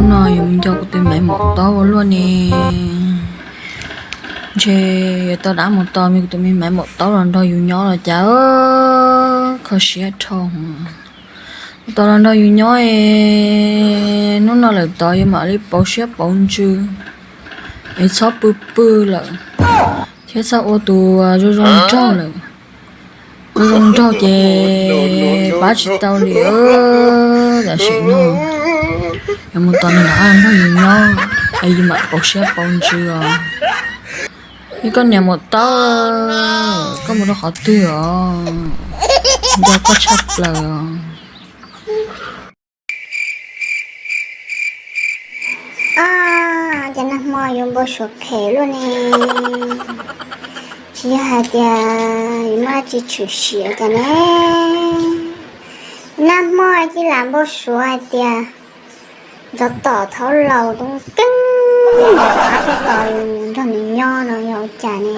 Hnub no yuav mus nco kuv tus me maiv maum taub ua luaj ne. Ntshe yuav tau rov qab mus tos me kuv tus me maiv maum taub los nrog yus nyob los cas, kho siab dhau. Tos los nrog yus nyob es hnub no lawm tod yuav mam li pauv siab pauv ntsws es txhob pw pw lawm, thiab txhob ua tus zoo zoo nraug lawm. Ua zoo nraug ces pab tsis tau li. Tam sim no yuav mus tos nws rov qab nrog yus nyob es yus mam pauv siab pauv ntsws os. Es koj niam maum taub, koj mus rau qhov twg os? Nco koj tshaj plaws os. Ab, cas nag hmo yuav npau suav phem luaj ne. Tsis yog hais tias yuav muaj dab tsi tshwm sim cas ne. Nag hmo cia lam npau suav hais tias Ntxov Tom thaum laus tub keeb rov qab tuaj tos nrog nws nyob no yog ua cas ne.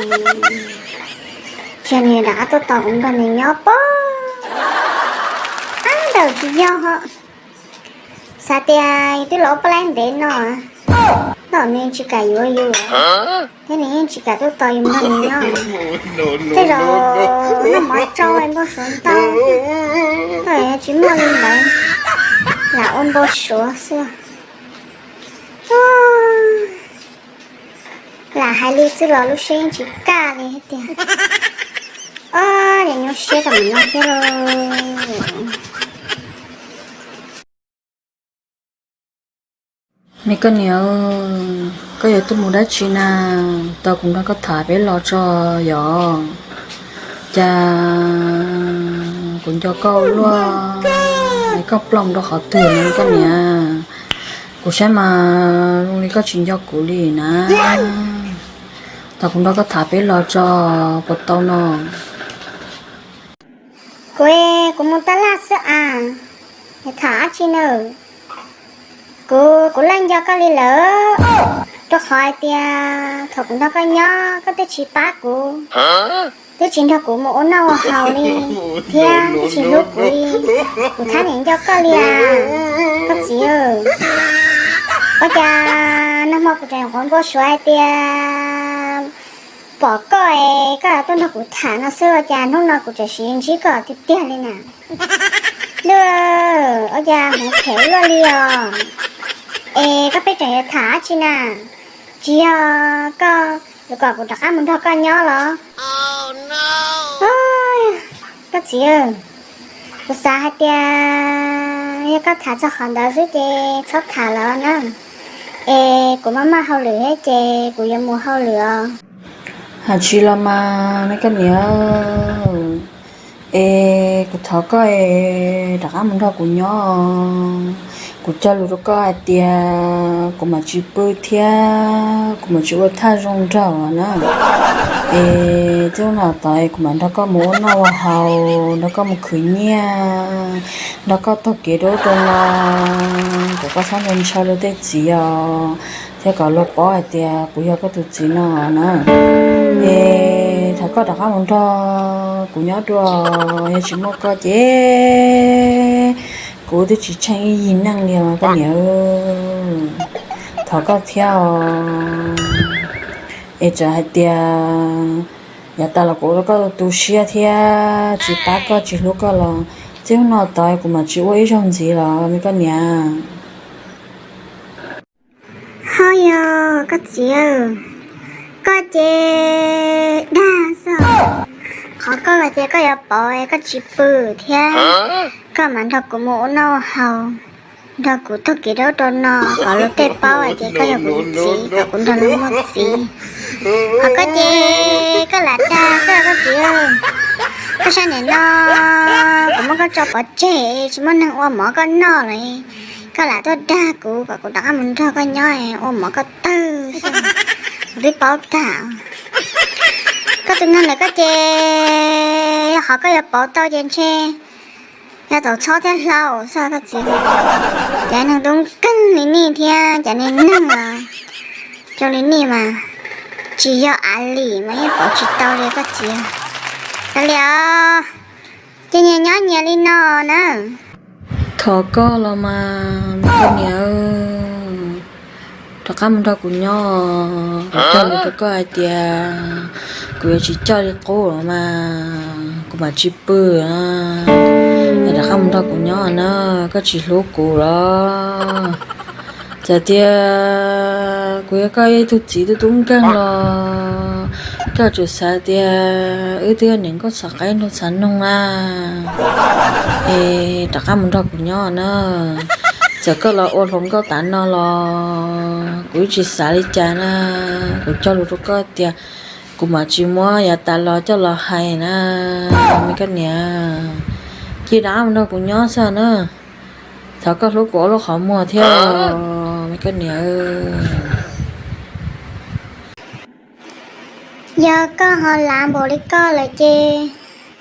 Tsis yog nws rov qab tuaj tos kuv nrog nws nyob pob. Ab, ntawm tsis yog ho. Xav tias yus twb los ua poj laib ntev no, nws tsis kam yuav yus, thiab nws yeej tsis kam tuaj tos yus nrog nws nyob. Tej zaum noj mov tsau npau suav ntau, tsis muaj li ntawd, lam ua npau suav xwb. Lam hais li xwb los lub siab yeej tsis kaj li thiab tiag. Ob, nyuaj siab rau mus no thiab lauj. Me koj niam, koj yuav tuaj mus dab tsi na? Tos kuv nrog koj tham peb los tso yom. Cas kuv nco koj ua luaj, es koj ploj mus rau qhov twg na koj niam? Kuv saib mas zoo li koj tsis nco kuv li na. Tos kuv nrog koj tham peb los tso, puas tau no? Kuv, kuv mus taj laj xwb as. Tham dab tsi na? Kuv, kuv yeej nco koj li lawm, rau qhov hais tias thaum kuv nrog koj nyob koj twb tsis pab kuv, twb tsis nrog kuv mus ua noj ua haus li, thiab twb tsis hlub kuv li. Kuv thab niam nco koj li as, koj txiv. Ua cas nag hmo kuv tseem nyuam qhuav npau suav hais tias pom koj es koj tuaj nrog kuv tham no xwb, ua cas hnub no kuv tseem siv ntsib koj tiag tiag li na? Lwj, ua cas hmoov phem luaj li os? Es koj pheej tseem yuav tham dab tsi na? Tsis yog koj yuav kom kuv rov qab mus nrog koj nyob los? Koj txiv, kuv xav hais tias yog koj tham txog qhov ntawd xwb ces txhob tham lawm na. Es kuv maj maj hauj lwm thiab ces kuv yuav mus hauj lwm os. Hais tsis los mas me koj niam, es kuv thov koj es rov qab mus nrog kuv nyob. Kuv cog lus rau koj hais tias kuv mam tsis pw thiab kuv mam tsis ua thaj zoo nraug na. Es txij no tod kuv mam nrog koj mus ua noj ua haus, nrog koj mus khwv nyiaj, nrog koj taug kev rau ub rau no, kom koj txhob ntshaw ntshaw luag tej txiv os, thiab kom luag paub hais tias kuv yog koj tus txiv no na. Es thov koj rov qab mus nrog kuv nyob dua, yog tsis muaj koj ces kuv twb tsis tsheej ib yig neej li os koj niam. Thov koj thiab os. Es txawm hais tias yav tas los kuv ua koj tu siab thiab tsis pab koj tsis hlub koj los txij hnub no tod kuv mam tsis ua ib zaug ntxiv los me koj niam. Ho yog koj txiv, koj ces dag xwb. Qhov koj los ces koj yuav pauv koj tsis pw thiab koj mam nrog kuv mus ua noj ua haus, nrog kuv taug kev rau ub rau no kom luag tej paub hais tias koj yog kuv tus txiv, kom kuv nrog luag muaj txiv. Qhov koj ces koj lam dag xwb koj txiv. Koj sab niam no kuv muab koj tso pov tseg tsis muaj neeg ua mov koj noj lawm, koj lam tuaj dag kuv kom kuv rov qab mus nrog koj nyob ua mov koj tawg xwb, kuv twb paub tag. Koj tus neeg ntawm koj ces yog qhov koj yuav pauv tau ces ntshe yog tau txhob thiab hlau xwb koj txiv. Cov neeg tub keeg li nej thiab cov neeg zoo li nej mas tsis yog av lim mas yeej pauv tsis tau li koj txiv. Kav liam, cia nyias nyob nyias li no na. Thov koj los mas me koj niam. Rov qab mus nrog kuv nyob, kuv cog lus rau koj hais tias kuv yuav tsis coj li qub los mas kuv mam tsis pw. Yog rov qab mus nrog kuv nyob na, koj tsis hlub kuv los? Txawm tias kuv yog koj ib tug txiv tub tub nkeeg los koj tsum xav tias wb twb yog niam nkauj txhom qaib nraug txhom noog na. Es rov qab mus nrog kuv nyob na. Txawm koj los ua hluas nkauj tav no los kuv yeej tsis xav li cas na. Kuv cog lus rau koj tias kuv mam tsis muab yav tas los coj los hais na, me koj niam. Cia rov qab mus nrog kuv nyob xwb na. Thov koj hlub kuv ob lub qhov muag thiab, me koj niam. Yog koj ho lav npaum li koj lawm ces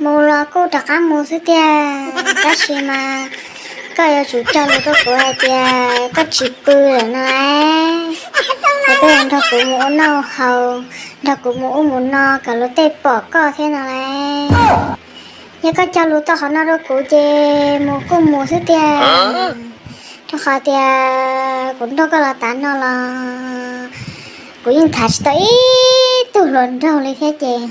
mus los kuj rov qab mus xwb tiag, tab sis mas koj yuav tsum cog lus rau kuv hais tias koj tsis pw lawm no lauj. Es koj yuav nrog kuv mus ua noj haus, nrog kuv mus ub mus no kom luag tej pom koj thiab no lauj. Yog koj cog lus tau qhov no rau kuv ces mus kuj mus xwb tiag, rau qhov tias kuv nrauj koj los tav no los kuv yeej tham tsis tau ib tug hluas nraug li thiab ces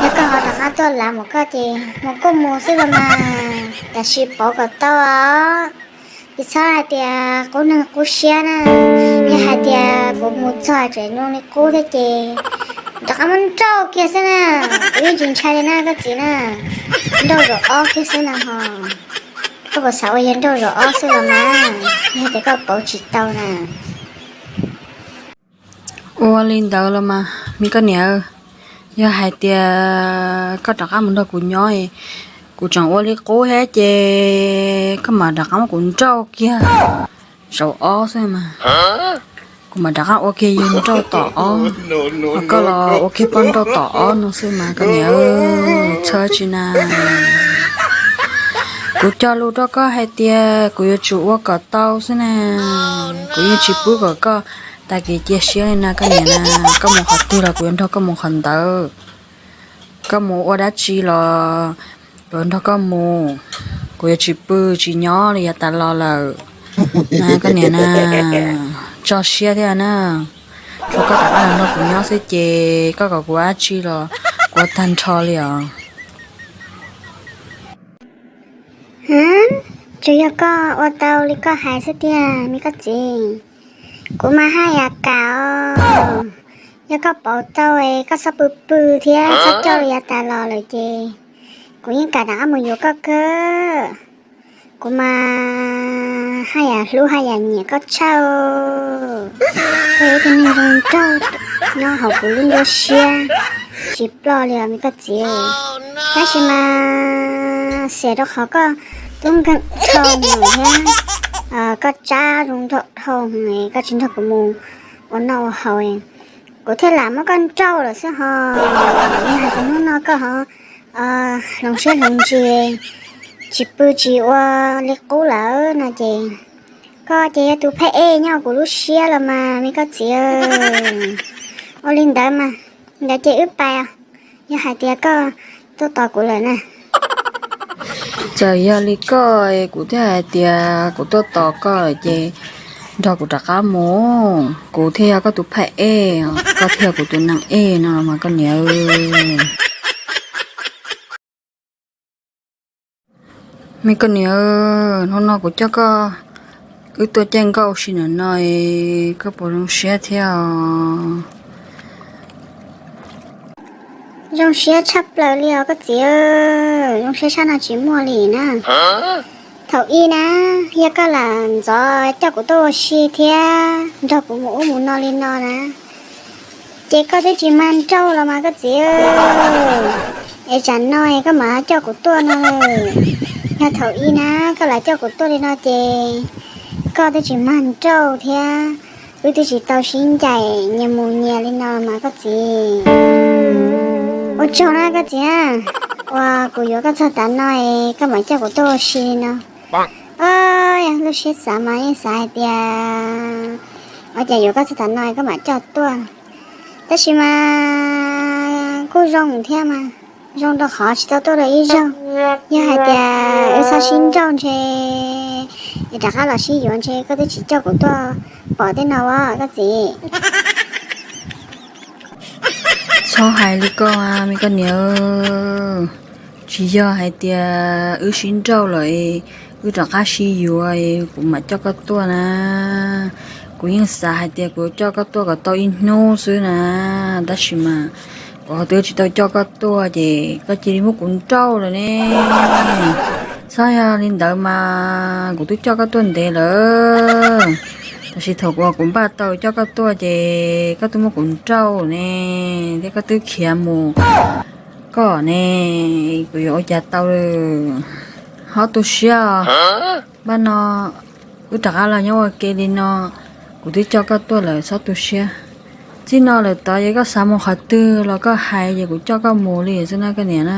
yog koj ho rov qab tuaj lav mus koj ces mus kuj mus xwb los mas, tab sis pauv kom tau os. Tsis txhob hais tias qub neeg qub siab na. Yog hais tias kuv mus txog tseem zoo li qub thiab ces rov qab muab nrauj kiag xwb na. Kuv yeej tsis ntshai li na koj txiv na. Nrauj zaum ob kiag xwb na ho. Koj puas xav ua yawg nrauj zaum ob xwb los mas, yog tias koj pauv tsis tau na. Ua li ntawd los mas me koj niam, yog hais tias koj rov qab mus nrog kuv nyob, kuv tseem ua li qub thiab ces koj mam rov qab muab kuv nrauj kiag zaum ob xwb mas. Kuv mam rov qab ua kiag yawg nrauj tom ob, ho koj los ua kiag poj nrauj tom ob no xwb mas koj niam. Txhob tsis na. Kuv cog lus rau koj hais tias kuv yuav tsum ua kom tau xwb na. Kuv yeej tsis pub kom koj tag kev cia siab li na koj niam na. Koj mus qhov twg los kuv yuav nrog koj mus qhov ntawd. Koj mus ua dab tsi los kuv yuav nrog koj mus. Kuv yuav tsis pw tsis nyob li yav tas los lawm na koj niam na. Tso siab thiab na. Tsuas koj rov qab los nrog kuv nyob xwb ces koj kom kuv ua dab tsi los kuv ua tag nrho li os. Tsuas yog koj ua tau li koj hais xwb tiag me koj txiv. Kuv mas haj yam kam os. Yog koj pauv tau es koj txhob pw pw thiab txhob coj li yav tas los lawm ces kuv yeej kam rov qab mus yuav koj kawg. Kuv mas haj yam hlub haj yam nyiam koj tshaj. Koj yog ib tug neeg zoo nraug nyob hauv kuv lub nruab siab tsis ploj li os me koj txiv. Tab sis mas xiam rau qhov koj tub nkeeg dhau lawm thiab koj tsab zoo nraug dhau, koj tsis nrog kuv mus ua noj ua haus, kuv thiaj lam muab koj nrauj lawm xwb ho. Yog hais tias hnub no koj ho hloov siab hloov ntsws tsis pw tsis ua li qub lawm no ces koj ces yog tus phaj ej nyob kuv lub siab los mas me koj txiv. Ua li ntawd mas, ntawd ces wb pais os, yog hais tias koj tuaj tos kuv lawm na. Txawm yog li koj, kuv thiaj hais tias kuv tuaj tos koj lawm ces nrog kuv rov qab mus, kuv thiaj yog koj tus phaj ej, koj thiaj yog kuv tus neeg ej no los mas koj niam. Me koj niam, hnub no kuv coj koj wb tuaj caij nkoj ua si ntawm no, koj puas zoo siab thiab os? Zoo siab tshaj plaws li os koj txiv, zoo siab tshaj no tsis muaj li na. Thaum ub na, yog koj lam ntxov coj kuv tuaj ua si thiab nrog kuv mus ub mus no li no na, ces koj twb tsis mag nrauj los mas koj txiv. Es tsam no koj mam coj kuv tuaj no. Yog thaum ub na koj lam coj kuv tuaj li no ces koj twb tsis mag nrauj thiab, wb twb tsis tau sib ncaim nyias mus nyias li no mas koj txiv. Ua tsaug na koj txiv, uas kuv yuav koj txog tav no es koj mam coj kuv tuaj ua si li no. Yog lub siab xav mas yeej xav hais tias ua cas yuav koj txog tav no koj mam coj tuaj. Tab sis mas kuj zoo thiab mas, zoo rau qhov tsis tau tuaj dua ib zaug. Yog hais tias wb txhob sib nrauj ntshe Rov qab los sib yuav ntshe koj twb tsis coj kuv tuaj pom tej no ua koj txiv. Txhob hais li koj, me koj niam. Tsis yog hais tias wb sib nrauj lawm, wb rov qab sib yuav, kuv mam coj koj tuaj na. Kuv yeej xav hais tias kuv coj koj tuaj kom tau ib hnub xwb na, tab sis mas kuv ho twb tsis tau coj koj tuaj ces koj cia li muab kuv nrauj lawm ne. Txhob yog li ntawd mas kuv twb coj koj tuaj ntev lawm, tab sis thaum kuv, kuv npaj tau coj koj tuaj ces koj twb muab kuv nrauj ne, thiab koj twb khiav mus. Koj ne, kuv yuav ua cas tau. Txhob tu siab os. Npaj no, wb rov qab los nyob ua ke li no, kuv twb coj koj tuaj lawm, txhob tu siab. Txij no lawm tod yog koj xav mus qhov twg los koj hais ces kuv coj koj mus li xwb na koj niam na.